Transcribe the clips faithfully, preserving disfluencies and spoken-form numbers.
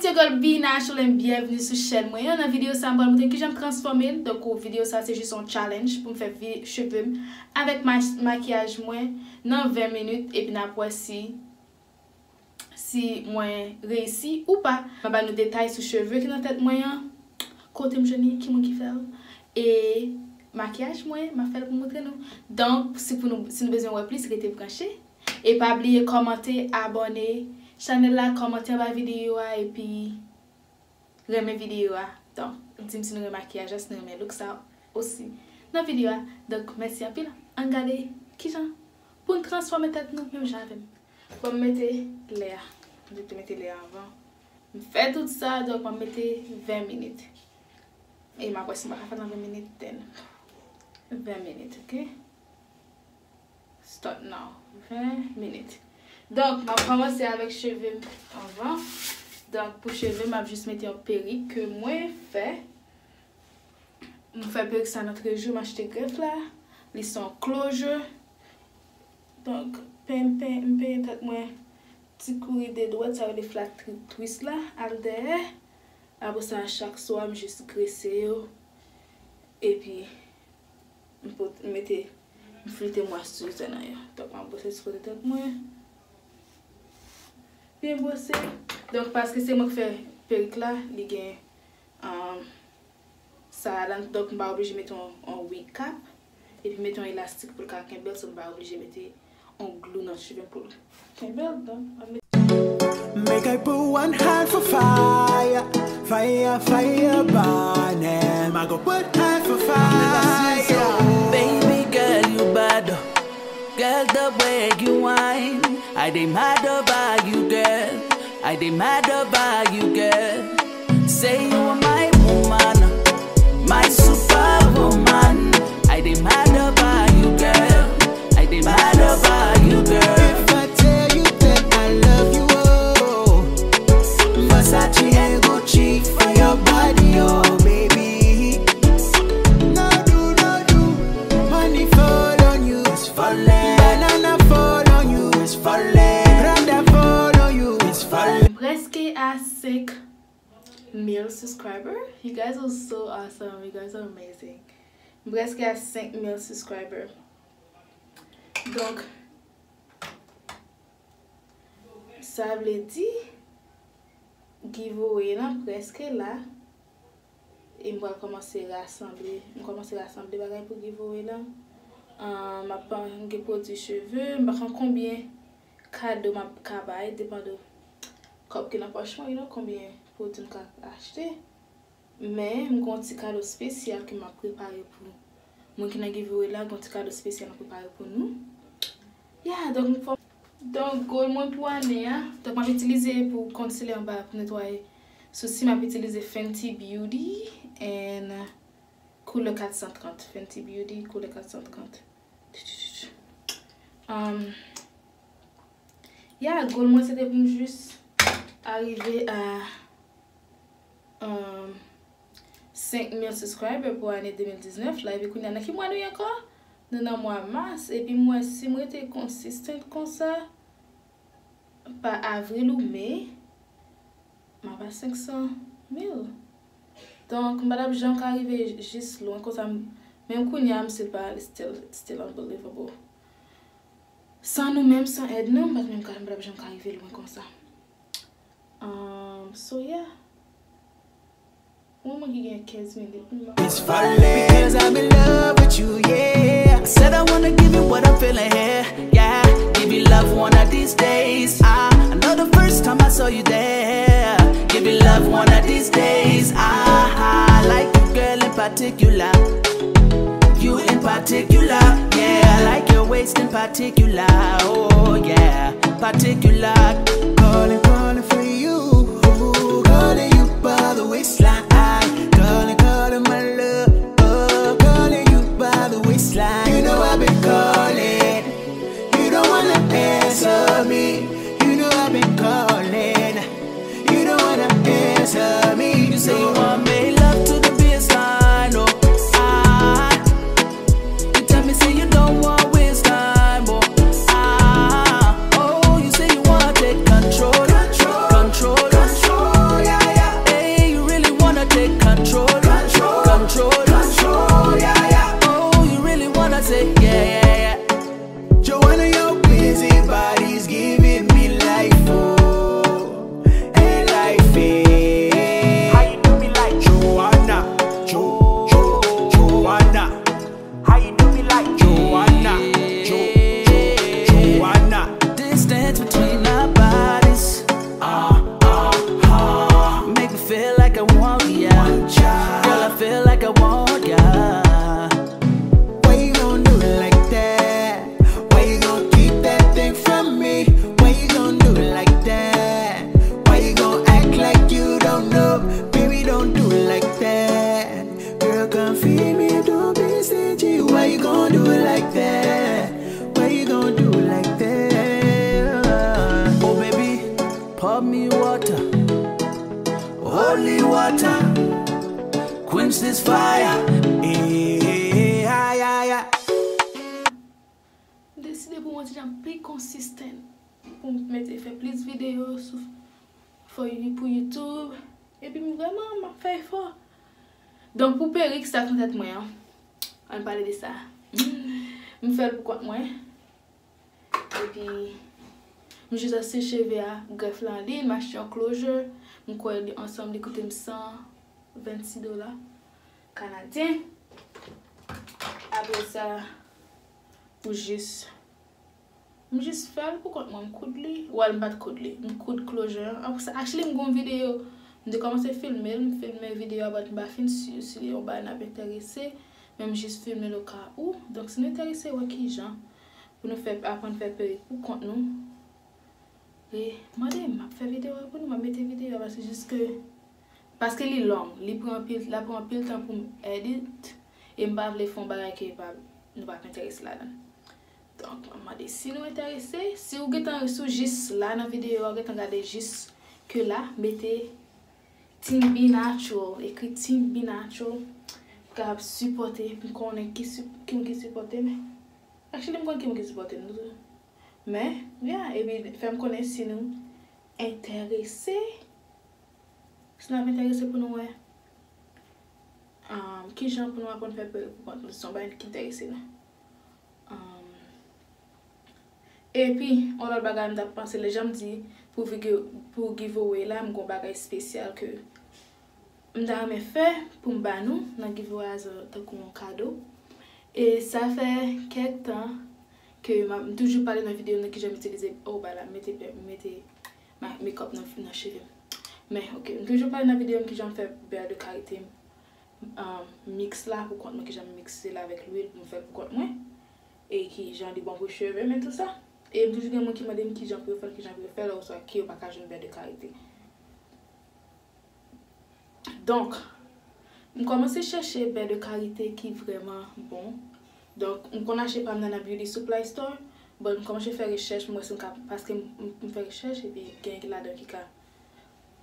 Your girl B Natural and byenvni sou chèn mwen an. Nan videyo sa, m pral montre kijan m transfòme l. Donk, videyo sa se jis yon challenge pou m fè vi- cheve m avèk ma- makiyaj mwen nan ven minit, epi n ap wè si si mwen reyisi ou pa. M ap ba nou detay sou cheve ki nan tèt mwen an, kote m jwenn li, ki moun ki fè l, e makiyaj mwen, m ap fè l pou montre nou. Donk, si pou nou, si nou bezwen wè plis, rete branche. E pa bliye kòmante, abòne chanèl la, kòmante anba videyo a, epi renmen videyo a. Donk, di m si nou renmen makiyaj la, si nou renmen look sa osi nan videyo a. Donk, mèsi anpil. Ann gade kijan pou n transfòme tèt nou menm jan avè m. Bon, m mete lè a. M te mete lè a anvan. M fè tout sa, donk m ap mete ven minit. E m ap wè si m pa ka fè l nan ven minit, then. Ven minit, ok? Start now. Ven minit. Donk, m ap kòmanse avèk cheve m anvan. Donk, pou cheve, m ap jis mete yon perik ke mwen fè. M fè perik sa nan Trejo, m achte grèf la. Li se yon closure. Donk, pen, pen, m penyen tèt mwen ti kouri de dwèt, sa rele flat tri- twist la, al dèyè. Apre sa, chak swa, m jis grese yo. Epi, m pot- m mete, m flite moisturizer nan yo. Donk, m ap brose ti kote tèt mwen. Byen brose. Donk, paske se mwen ki fè perik la, li gen, um, sa ladan, donk m pa oblije mete yon, yon wig cap, epi mete yon elastik pou l ka kenbe l, so m pa oblije mete yon glou nan cheve m pou l kenbe l, donk m ap mete. Make I put one hand for fire, fire, fire burning. I go put hand for fire. Baby girl, you bad. Girl, the way you whine, I dey mad over you, girl. I dey mad over you, girl. Say you are my woman, my superwoman. I dey mad over you, girl. I dey mad over you, girl. If I tell you that I love you, oh, Versace and Gucci for your body, oh, baby. No do, no do. Money fall on you, it's falling. Banana fall on you, it's falling. Prada fall on you, it's falling. M prèske a senk mil subscriber. You guys are so awesome. You guys are amazing. M prèske a senk mil subscriber. Donk, sa vle di, giveaway lan prèske la. E m pral kòmanse rasanble. M kòmanse rasanble bagay pou giveaway lan. Ah, m ap, m gen pwodui cheve. M pa konn konbyen kado m ap ka bay, depann de kòb ki nan pòch mwen, you know, konbyen pwodui m ka achte. Men, m gen yon ti kado espesyal ke m ap prepare pou moun ki nan giveaway la, gen yon ti kado espesyal m ap prepare pou nou. Yeah, donk, m fò, donk, goal mwen pou ane a, donk, m ap itilize pou concealer anba pou netwaye sousi, m ap itilize Fenty Beauty and koulè kat san trant. Fenty Beauty, koulè kat san trant. Um, yeah, goal mwen se te pou m jis arive a, um, senk mil subscriber pou ane de mil diznèf la. Epi kounye a, nan ki mwa nou ye ankò? Nou nan mwa mas. Epi m wè si m rete consistent konsa, pa avril ou me, m ap a senk san mil. Donk, m pa t ap janm ka rive jis lwen konsa. Menm kounye a, m still pa, still, still unbelievable. San nou menm, san èd nou, m pa t menm ka, m pa t ap janm ka rive lwen konsa. Um, so, yeah. Ou mwen ki gen kenz minit, m It's falling because I'm in love with you, yeah. I said I wanna give you what I'm feeling here, yeah. Give you love one of these days, ah. I know the first time I saw you there. Give you love one of these days, ah. I like you, girl, in particular. You in particular, yeah. I like your waist in particular, oh yeah. Particular. Calling, calling for you. Calling you by the waistline. Calling, calling my love. Oh, calling you by the waistline. You know I've been calling. You don't wanna answer me. You know I've been calling. You don't wanna answer me. You say you want make love to the baseline, oh, ah. You tell me say you don't want waste time, oh, ah. Oh, you say you want take control, control, control, control, yeah. Girl, I feel like I want ya. Why you gon' do it like that? Why you gon' keep that thing from me? Why you gon' do it like that? Why you gon' act like you don't know? Baby, don't do it like that. Girl, come feed me, don't be stingy. Why you gon' do it like that? Why you gon' do it like that? Oh, baby, pour me water. Holy water. Quench this fire. Yeah, yeah, yeah. M deside pou mwen ti jan pi konsistan pou m mete fè plis videyo sou for you pou YouTube. Epi m vrèman m ap fè efò. Donk pou perik sa k nan tèt mwen an, ann pale de sa. M fè l pou kont mwen. Epi m jis achte cheve a, grèf la an liy, m achte yon closure. M kwè li ansanm li koute m san vennsis dola kanadyen. Apre sa, ou jis m jis fè l pou kont mwen, m koud li. Well, m pa t koud li, m koud closure an. Apre sa, actually, m gen yon videyo, m te kòmanse filme l, m filme videyo a, but m pa fin si si yon bagay n ap enterese, men m jis filme l o ka ou. Donk, si nou enterese wè kijan pou nou fè, aprann fè perik pou kont nou, e mande m, m ap fè videyo a pou nou, m ap mete videyo a, paske jis ke Paske li long, li pran anpil, l ap pran anpil tan pou m edit, e m pa vle fè yon bagay ke pa, nou p ap enterese ladan l. Donk, m ap mande si nou enterese, si w gentan, si w jis la nan videyo a, w gentan gade jis ke la, mete Team Be Natural, ekri Team Be Natural, pou kapab sipòte, pou konnen ki, ki moun ki sipòte m. Actually, m konn ki moun ki sipòte m tou. Men, yeah, epi fè m konnen si nou enterese. Si n ap enterese pou nou wè um, kijan pou nou aprann fè perik pou kont nou, se yon bagay ki enterese nou. Um, epi, yon lòt bagay m t ap panse, lè jan m di pou, pou giveaway la, m gen yon bagay espesyal ke m ta renmen fè pou m ba nou nan giveaway a tankou yon kado. E sa fè kèk tan ke m toujou pale nan videyo m nan kijan m itilize, oh, ba la, mete, mete makeup nan, nan cheve m. Men, ok, m toujou pale nan videyo m kijan m fè beurre de karité um, mix la pou kont mwen, kijan m mikse l avèk lwil pou m fè l pou kont mwen. E kijan li bon pou cheve m e tou sa. E m toujou gen moun ki mande m kijan pou yo fè l, kijan pou yo fè l, oswa ke yo pa ka jwenn beurre de karité. Donk, m kòmanse chèche beurre de karité ki vrèman bon. Donk, m konn achte pa m nan nan Beauty Supply Store, but m kòmanse fè rechèch, m wè si m ka, paske m, m, m fè rechèch, epi gen ki ladan ki ka.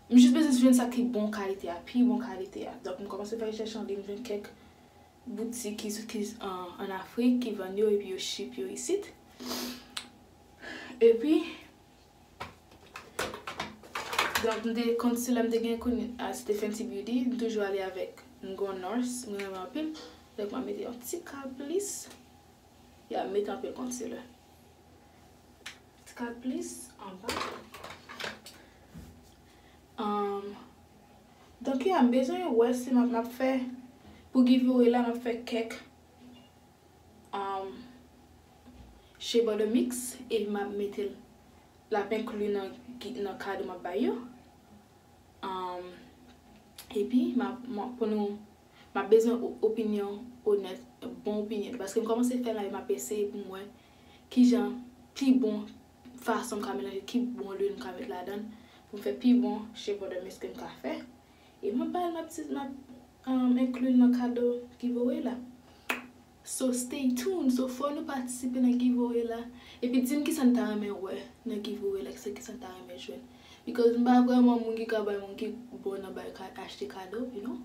M jis bezwen jwenn sa ki bon kalite a, pi bon kalite a. Donk, m kòmanse fè rechèch an liy, m jwenn kèk boutik ki, ki an, an Afrik, ki vann yo, epi yo ship yo isit. Epi, Donk, m te, concealer m te gen kounye a, se te Fenty Beauty. M toujou ale avèk, m gon Norse, mwen renmen anpil. Donk, m ap mete yon ti kal plis. Ya, m mete anpil concealer. Ti kal plis, anba. Um, donk, ya, m bezwen wè si m ap, m ap fè, pou giveaway la, m ap fè kèk um, Shea Butter Mix e m ap mete l, l ap enkli nan, nan kado m ap bay yo. Um, epi, m ap, m ap, pou nou, m ap bezwen o- opinyon onèt, bon opinyon. Paske m kòmanse fè l la, m ap eseye pou m wè kijan pi bon fason m ka melanje, ki bon lwil m ka met ladan l, pou m fè pi bon Shea Butter Mix ke m ka fè. E m ap bay, m ap, m ap um, enkli l nan kado giveaway la. So stay tuned. So fò nou patisipe nan giveaway la. Epi di m kisa n ta renmen wè nan giveaway la, kisa, kisa n ta renmen jwenn. Because m pa vrèman moun ki ka bay moun ki bon nan bay ka, achte kado, you know.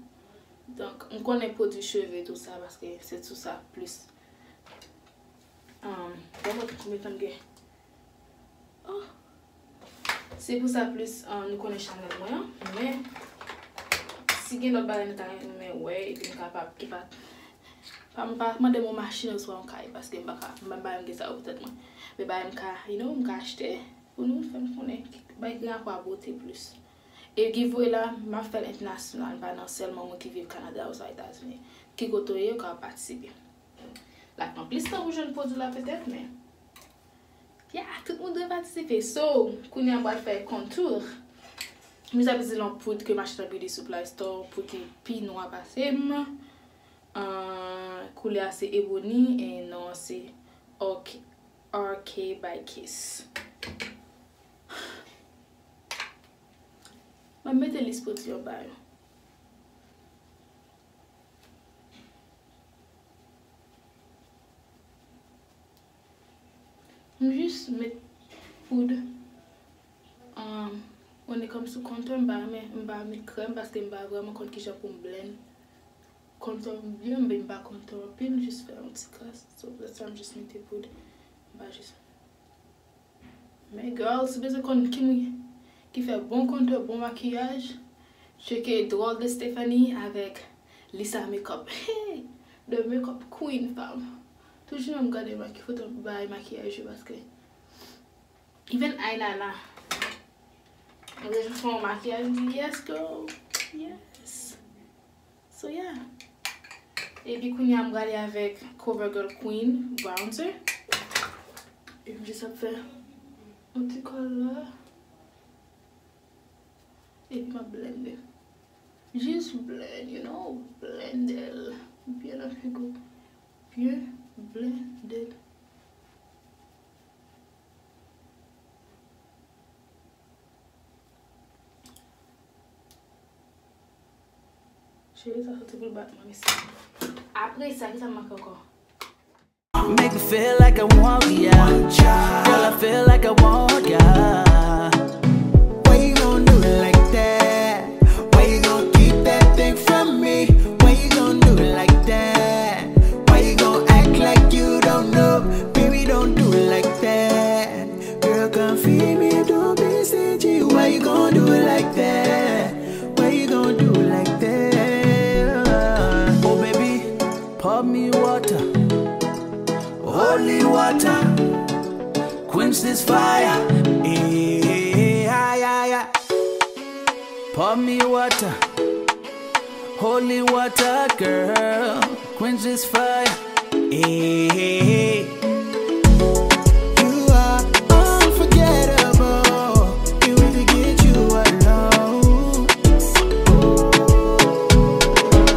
Donk, m konnen pwodui cheve tou sa, paske se tou sa plis. Um, bon, mwen konbyen tan m gen? Oh. Se pou sa plis, uh, nou konnen chanèl mwen an. Men, si gen lòt bagay nou ta renmen wè, epi nou kapab, ki pa, pa, pa mande m yon machin oswa yon kay, paske m pa ka, m pa, m pa menm gen sa yo pou tèt mwen. Men bagay m ka, you know, m ka achte pou nou, fè m konnen, ki, bagay ki gen rapò a bote plis. E giveaway la, m ap fè l entènasyonal, pa nan sèlman moun ki viv Kanada oswa Etazini. Ki kote w ye, ou ka patisipe. L ap pran plis tan pou jwenn pwodui la petèt, men Ya, tout moun dwe patisipe. So, kounye a m pral fè contour. M jis ap itil yon poud ke m achte nan Beauty Supply Store, poud ki pi nwa pase m. Ah, koulè a se ebony e non an se orch-, R K by Kiss. Mwen mete lis pwodui anba yo. M jis met poud, um, when it comes to contour, m pa renmen, m pa met krèm paske m pa vrèman konn kijan pou m blend contour m byen, men m pa contour anpil, m jis fè yon ti kras. So, that's why m jis mete poud. M pa jis Men girl, si w bezwen konn ki moun ki fè bon contour, bon makiyaj, tcheke Drôle de Stephanie avèk Lisa Makeup. Hey! The makeup queen, fam. Toujou m gade maki-, foto bagay makiyaj yo paske even Aynana, mwen te fè yon makiyaj, m di, "Yes, girl. Yes." So, yeah. Epi kounye a m prale avèk CoverGirl Queen Bronzer. Epi m jis ap fè yon ti kòl la. Epi m ap blende. Jis blend, you know, blende l byen nan figi w. Byen blende l. Cheri, sa soti pou l bat mwen, mesye. Apre sa, ki sa m manke ankò? Make me feel like a warrior. Girl, I feel like a warrior. Why you gon' do it like that? Why you gon' keep that thing from me? Why you gon' do it like that? Why you gon' act like you don't know? Baby, don't do it like that. Girl, confie-moi, don't be stingy. Why you gon' do it like that? Why you gon' do it like that? Oh, baby, pour me water, holy water. Quench this fire. Yeah, yeah, yeah. Pour me water, holy water, girl. Quench this fire. Hey, hey, hey. You are unforgettable. Can't wait to get you alone.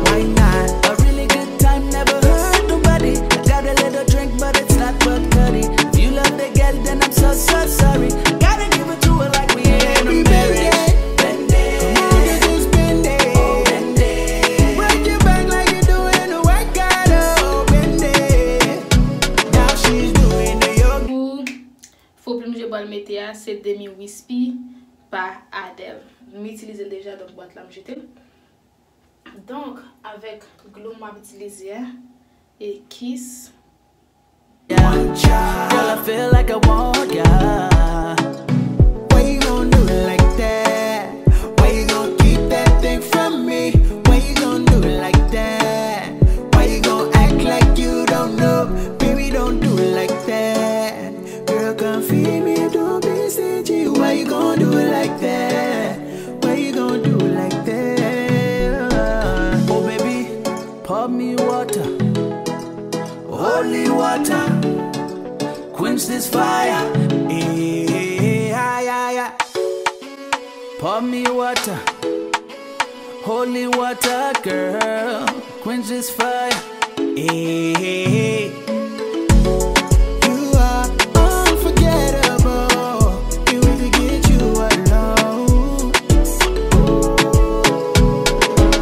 Why not? A really good time never hurt nobody. I got a little drink, but it's not Bacardi. If you love the girl, then I'm so, so sorry. I gotta give it to her like we ain't no marriage. Bend it. Come on, girl, just bend it. Oh, bend it. Work your back like you're doing a workout. Oh, bend it. Now she's doing the yoga. Pou fo plim je pral mete a, se Demi Wispy pa Adele. M itilize l deja, donk bwat la m jete l. Donk, avèk glou m ap itilize a, e Kiss. Girl, I feel like a warrior. Why you gon' do it like that? Why you gon' keep that thing from me? Why you gon' do it like that? Why you gon' act like you don't know? Baby, don't do it like that. Girl, confie-moi, don't be stingy. Why you gon' do it like that? Why you gon' do it like that? Oh, baby, pour me water, holy water. Quench this fire. Yeah, yeah, yeah. Pour me water, holy water, girl. Quench this fire. Hey, hey, hey. You are unforgettable. Can't wait to get you alone.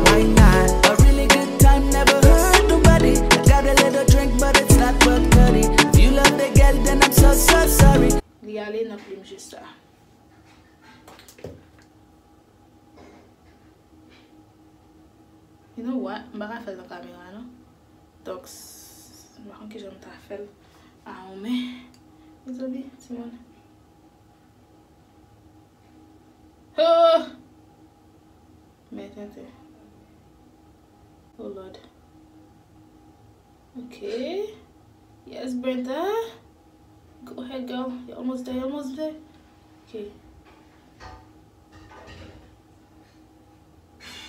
Why not? A really good time never hurt nobody. I got a little drink, but it's not Bacardi. If you love the girl, then I'm so, so sorry. Li ale nan plim jis la. You know what? M pa ka fè l nan kamera, non. Donk, s-, m pa konn kijan m ta fè l. Ah, men, mezanmi, timoun. Oh! Men tenten. Oh, Lord. Ok. Yes, Brenda. Go ahead, girl. You're almost there, you're almost there. Ok.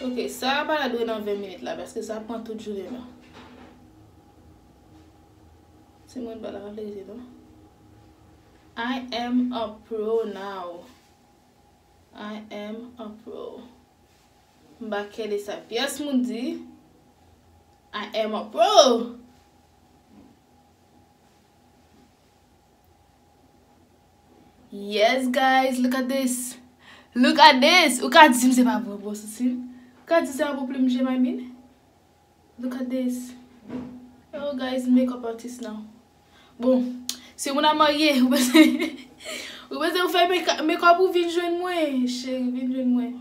Ok, sa a pa ta dwe nan ven minit la, paske sa pran tout jounen nan. Timoun, pa la pa vle rete, non. I am a pro now. I am a pro. Bakele sa pyès moun di, I am a pro. Yes, guys, look at this. Look at this. Ou ka di m se pa bon, bon sousi. Ou ka di se pa bon plim je, I mean. Look at this. Oh, guys, makeup artist now. Bon, si moun ap marye, ou bezwen, ou bezwen ou fè make-, makeup ou vin jwenn mwen, cheri, vin jwenn mwen.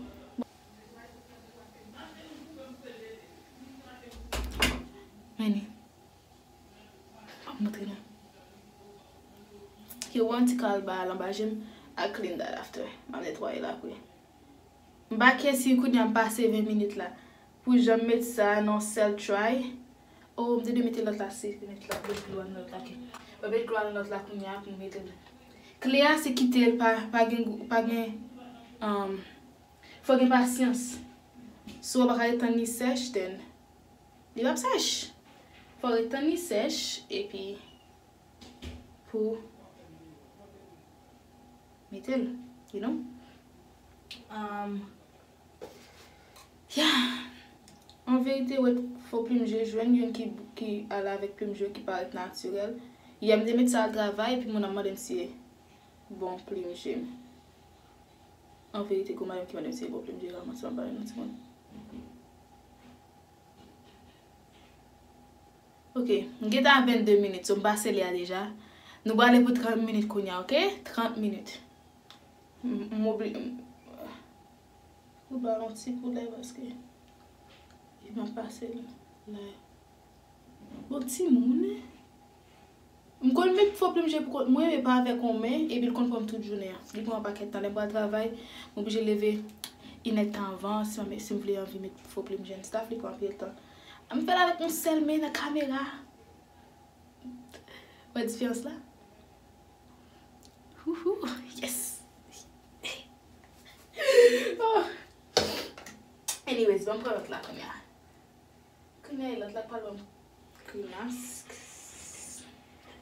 Meni. M ap montre nou. Yo, yon ti kal ba anba je m. I clean that after. M ap netwaye l apre. M pa ke si kounye a m pase ven minit la. Pou jan m met sa nan sèl tray. Oh, m te dwe mete lòt la, si, mete la, met dlo a nan lòt la, ok. Mwen met dlo a nan lòt la kounye a pou m mete l. Kle a, se kite l pa, pa gen gou, pa gen, um, fò gen pasyans. Si w pa ka ret tann li sèch, then li p ap sèch. Fò ret tann li sèch, epi pou mete l, you know? Um, yeah. An verite, wè, fo plim je jwenn youn ki, ki ale avèk plim je ki parèt natirèl. Yè m te met sa al travay, epi moun nan mande m si e bon plim je m. An verite, gon madanm ki mande m si e bon plim je, kòmanse m pa yon timoun. Ok, m gentan a vennde minit, so m pase lè a deja. Nou prale pou trant minit kounye a, ok? Trant minit. M, m obli-, m, ou ba yon ti koulè paske li pa pase la. Bon, timoun, eh. M konn met fo plim je pou kont mwen, men pa avèk yon men, epi l konn pran m tout jounen an. Li pran yon pakèt tan. Lè m pral travay, m oblije leve inèdtan anvan, si m, si m vle anvi met fo plim je and stuff, li pran anpil tan. M fè l avèk yon sèl men nan kamera. Wè diferans la? Wouhou, yes! Oh. Anyways, ban m pran lòt la kounye a. Kounye a, lòt la pral ban m grimas.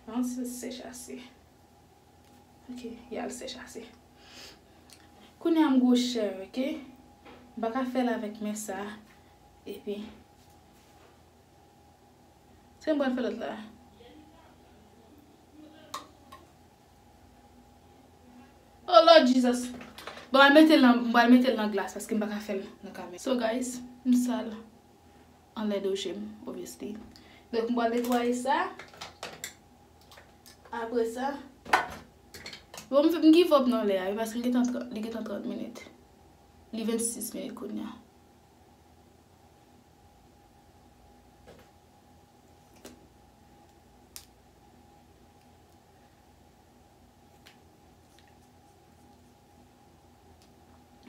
Non, se sèch ase. Ok, y al sèch ase. Kounye a m gwo chè, ok? M pa ka fè l avèk men sa. Epi, se m pral fè lòt la. Oh Lord Jesus. Bon, al mete l nan, m pral mete l nan glas paske m pa ka fè l nan kamera. So guys, m sal anlè do je m, obviously. Donk, m pral netwaye sa. Apre sa, bon, m, m give up nan lè a, wi, paske li gentan trant, li gentan trant minit. Li vennsis minit kounye a.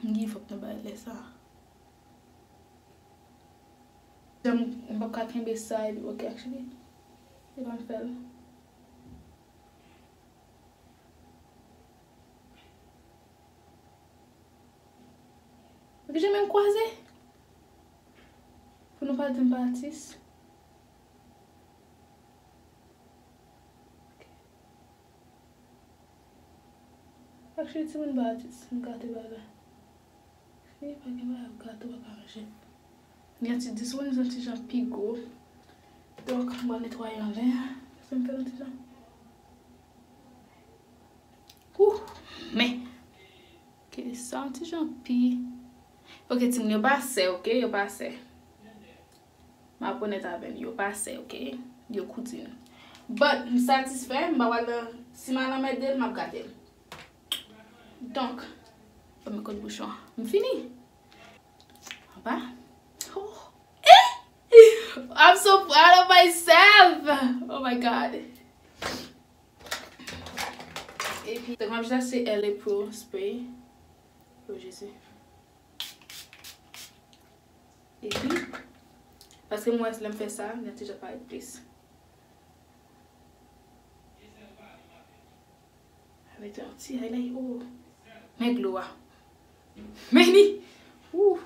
M give up nan bagay lè sa. Jan m, m p ap ka kenbe sa epi, ok, actually, se pa m fè l. Epi jan men m kwaze. Pou nou pa di m pa atis. Actually, timoun pa atis, m gate bagay la. Fi, pa gen bagay, gato pa ka manje. Li yon ti dis, li yon ti jan pi gwo. Donk, m pral netwaye anlè a. Fè m fè l yon ti jan. Ouh, men. Ok, sa yon ti jan pi. Ok, timoun, yo pa sè, ok, yo pa sè. M ap onèt avè n, yo pa sè, ok? Yo koudi n. But, m satisfè, m pa pral nan, si m al anmède l, m ap gate l. Donk, ban m kot bouchon an. M fini. Anba. Oh. Eh! I'm so proud of myself! Oh my God. Epi, donk, m ap jis achte L A Pro spray. Oh, Jezi. Epi, paske m wè lè m fè sa, li ti jan parèt plis. Mete yon ti highlight, oh. Men glo a. Men li. Ouh.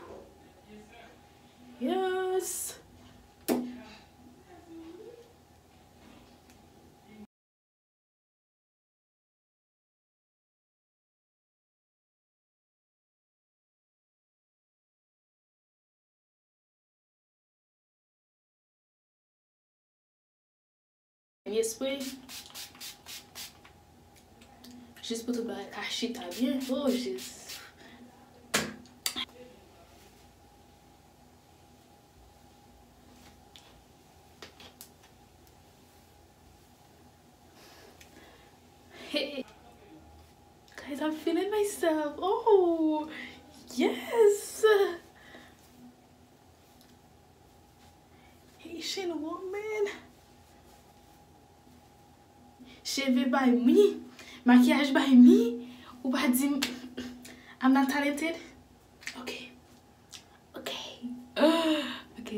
Yes. Dènye spray. Jis pou tout bagay ka chita byen. Oh, Jezi. Hey. Guys, I'm feeling myself. Oh, yes. Haitian woman. Cheve by me. Makiyaj by me. Ou pa di m, I'm not talented. Ok. Ok. Ok.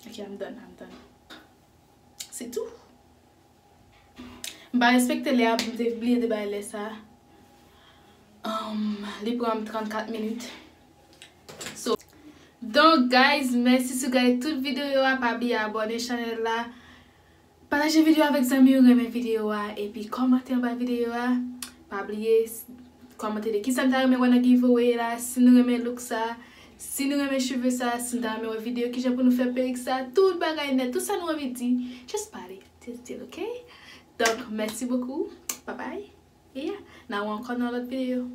Ok, I'm done, I'm done. Se tou. M pa respekte lè a, m te bliye de bay lè sa. Um, li pran m trannkat minit. So, donk, guys, mèsi si w gade tout videyo a. Pa bliye abòne chanèl la. Pataje videyo avèk zanmi w renmen videyo a. Epi kòmante anba videyo a. Pa bliye s- kòmante de kisa m ta renmen wè nan giveaway la. Si nou renmen look sa, si nou renmen cheve sa, si nou ta renmen wè videyo kijan pou nou fè perik sa, tout bagay nèt, tout sa nou anvi di, just pale, just deal, ok? Donk, mèsi bokou, babay, e yeah, n a wè ankò nan lòt videyo.